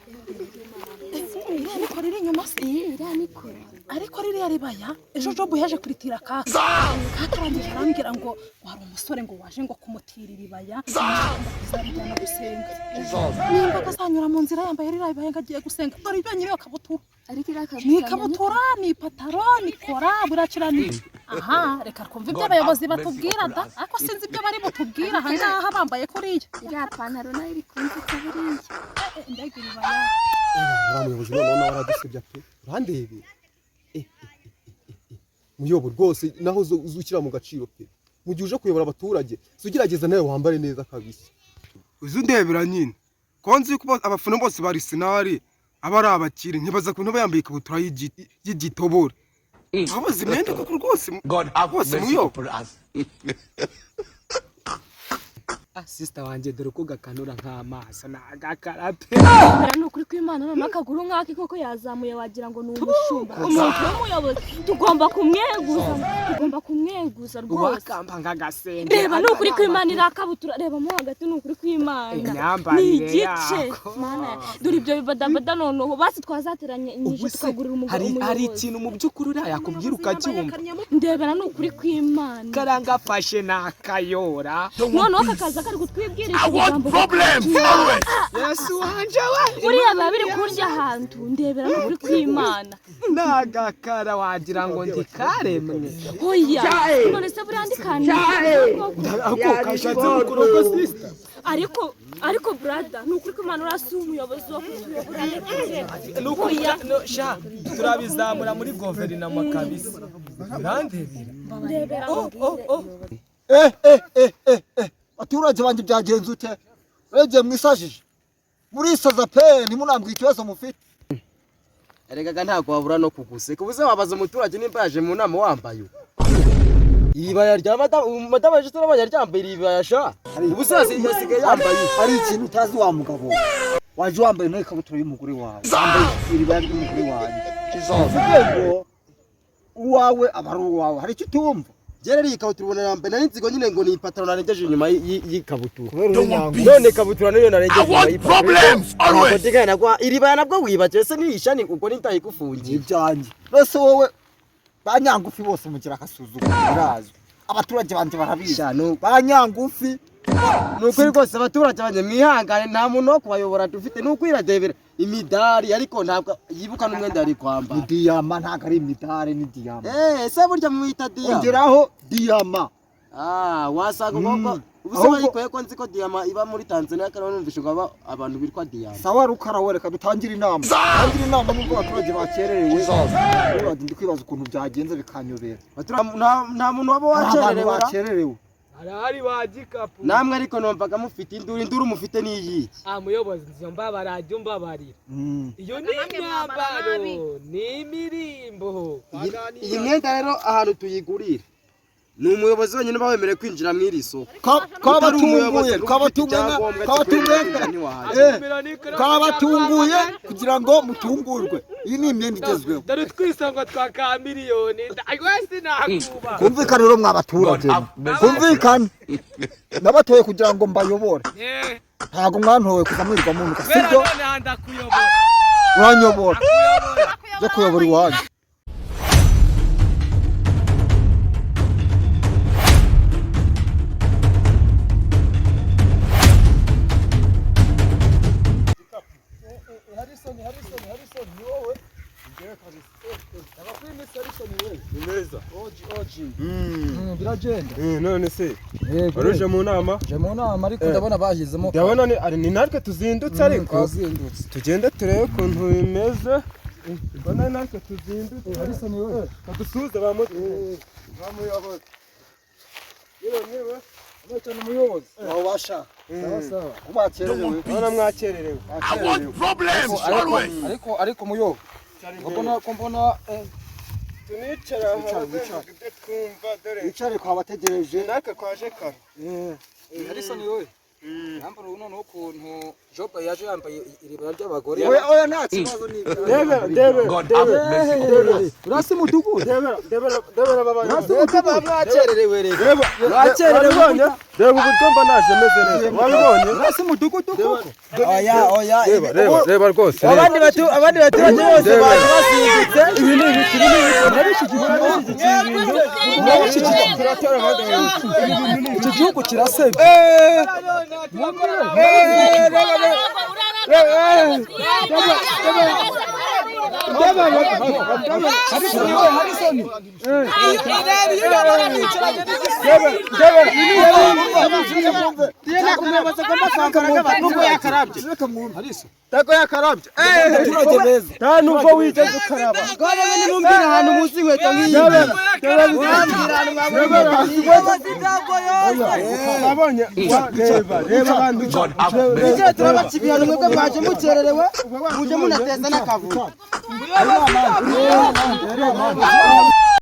Iriya nikora iri inyuma se? Iriya nikora. Ariko ririya ribaya, ejo Jobu yaje kuritira kaka, kakarangije arambwira ngo hari umusore ngo waje ngo kumutira iribaya, ngo kuzarijyana gusenga, nimba azanyura mu nzira yambaye ririya ribaya ngo agiye gusenga. Dore ibyo nyiriyo kabutura. Ariko iriya Ni kabutura. Ikabutura, ni ipataro, ni kora, burakira ni aha. Reka twumve ibyo abayobozi batubwira da, ariko sinzi ibyo bari butubwira aha ngaha bambaye kuriya. Iriya pantaro nayo iri kumfite buriya. Eh, mbega iribaya! Uriya muyobozi noneho nawe aradusebya pe! Urandebe. Eh, eh, eh, eh, eh. Muyobo rwose, naho uzukira mu gaciro pe. Mu gihe uje kuyobora abaturage, si ugerageza nawe wambare neza kabisa. Uzi undebera nyine ko nzi ko abafana bose ba Arsenal aba ari abakire, ntibaza kuntu aba yambaye ikabutura y'igitobore, babuze imyenda koko rwose. God have Rwose mercy muyo. upon us. Ah, sister wanjye, dore uko gakanura nk'amaso ni agakara pe! Mbere ni ukuri kw'Imana, noneho akaguru nk'ake koko yazamuye, wagira ngo ni umushumba. Umuntu w'umuyobozi tugomba kumweguza, tugomba kumweguza rwose. Uwakampa nk'agasenge. Reba, ni ukuri kw'Imana, iriya kabutura, reba mo hagati, ni ukuri kw'Imana, ni Imyambarire igice. yako. Mana, dore ibyo bibadabada. Noneho basi twazateranye Ubu inyishu se tukagurira umugabo hari umuyobozi. ikintu mu by'ukuri uriya yakubwira ukacyumva. Ndebera, ni ukuri kw'Imana. Karangafashe ni akayora. Noneho kakaza kari kutwibwirisha I want ubugambo. problems always. Yesu wanje we! Buriya biba biri kurya ahantu. Ndebera, ni ukuri kw'Imana. Ni agakara wagira ngo ndikaremwe. Oya, none se buriya ndi kandi? Ako kashatse gukoroka, sister. Ariko brother, ni ukuri kw'Imana, uriya si umuyobozi wo kutuyobora. Ni ukuri no, sha turabizamura muri guverinoma kabisa, urandebera. Ndebera. Oh, oh, oh. Eh eh eh eh eh, abaturage banjye, byagenze ute? Urebye mwisajije, murisaza pe! Ntimunambwire ikibazo mufite. Erega ntabwo wabura no kuguseka. Ubuze wabaza umuturage nimba yaje mu nama wambaye uko. Iribaya rya madamu, madamu yaje turabonye ryambaye iribaya sha. Ubu se yasigaye yambaye iki? Hari ikintu utazi wa mugabo waje wambaye nawe ikabutura y'umugore wawe, wambaye iribaya ry'umugore wawe, uvuge ngo uwawe aba ari uwawe. Hari icyo utumva? Jye rero iyi kabutura ubona yambaye, nari nzi ngo nyine ngo ni ipataro narengeje inyuma y'ikabutura. Kubera uri nyango. None ikabutura niyo narengeje I inyuma want y'ipataro. problems always. Ntabwo nagwa iribaya nabwo wibagiwe se niyishani ubwo Ni nitayigufungiye. Ibyanjye mbese wowe, ba nyangufi bose mugira akasuzuguro, birazwi, abaturage banjye barabizi. Sha Ba nyangufi. Ni ukuri rwose, abaturage banjye mwihangane, nta muntu wo kubayobora dufite, ni ukwiradebera imidari ariko ntabwo yibuka n'umwenda yari Ni kwambara. Diyama, ntabwo ari imidari, ni diyama. Eh, ese burya mwita diyama? Ongeraho diyama. Ah, wasanga ubwo ubu se bayikuye ko nzi ko diyama iba muri Tanzania, kandi numvise ngo aba abantu bitwa diyama. Sawa Rukara we, reka dutangire inama, dutangire inama nubwo abaturage bakererewe. Abaturage, ndi kwibaza ukuntu byagenze bikanyobera. Nta muntu waba Hari abantu wakererewe ra? bakererewe. Harahari ba gikapu. Namwe ariko numvaga mufite induru, induru mufite n'iyiki? Ah, muyobozi, nzo mbabara, jya umbabarira. Iyo ni imyambaro, ni imirimbo. Iyi myenda rero ahantu tuyigurira, ni umuyobozi wenyine uba wemerewe kwinjira mu iri soko. Utari umuyobozi, Kabatunguye. ufite Kabatunguye. icyangombwa Kabatunguye. kikwemerera kwinjira ntiwahagera. Eh, kabatunguye kugira ngo mutungurwe. Iyi ni imyenda igezweho. Dore utwisongo twa ka miliyoni wese nakuba. Kumvikane rero mwa baturage, kumvikane, nabatoye kugira ngo mbayobore. Eh, Ntabwo mwantowe kuza mwirirwa munuka. Kubera Sibyo? none aha ndakuyobora. Uranyobora? Ndakuyobora. Byo kuyobora iwanyu. Harrison, Harrison, Harrison, ni wowe? Njyewe kabisa. Abakwimisi Harrison we. Ni meza. Oji oji. Biragenda. Eh, none se Yego. waruje mu nama? Je mu nama, ariko ndabona bashyizemo. Ndabona ni ari ni natwe tuzindutse ariko. Twazindutse. Tugende turebe ukuntu bimeze. Mbona natwe tuzindutse. Harrison we. Kadusuhuze ba muyobozi. Yewe yewe. Cyane umuyobozi. Wabasha Sawa sawa. kubakererewe. Ndabona mwakererewe. I want problems always. Ariko muyobo. Mbona ko mbona Tunicara Wicara, aha wicara. ibyo twumva dore. Wicare kwa bategereje. Natwe twaje kare. Harrison we. Yambara ubu noneho ukuntu Job yaje yambaye iribaya ry'abagore. Oya oya, nta kibazo, ni ibyawe. Debera debera. God have mercy upon us. Urasi mudugudu. Debera debera debera babaye. Urasi mudugudu. Mwakererewe rero. Mwakererewe. Reba uburyo mba naje meze neza, wabibonye? Urasi umudugudu koko. Oya, oya. Reba, reba, reba rwose, reba. Abandi baturage bose baje basimbutse. Ibi ni ibiki? Ibi ni ibiki? Murabishyigikiye? Murabishyigikiye? Iki gihugu kirasebye. Abaturage beza. Nta nubwo wigeze ukaraba. Nimumbwire ahantu muzi inkweto nk'iyi. Urambwira ahantu mwabona inkweto nk'iyi. Nabonye, reba, reba abantu. God have mercy. Bijya turabaca ibihano mwebwe mwaje mukererewe, muje munateza n'akavuyo.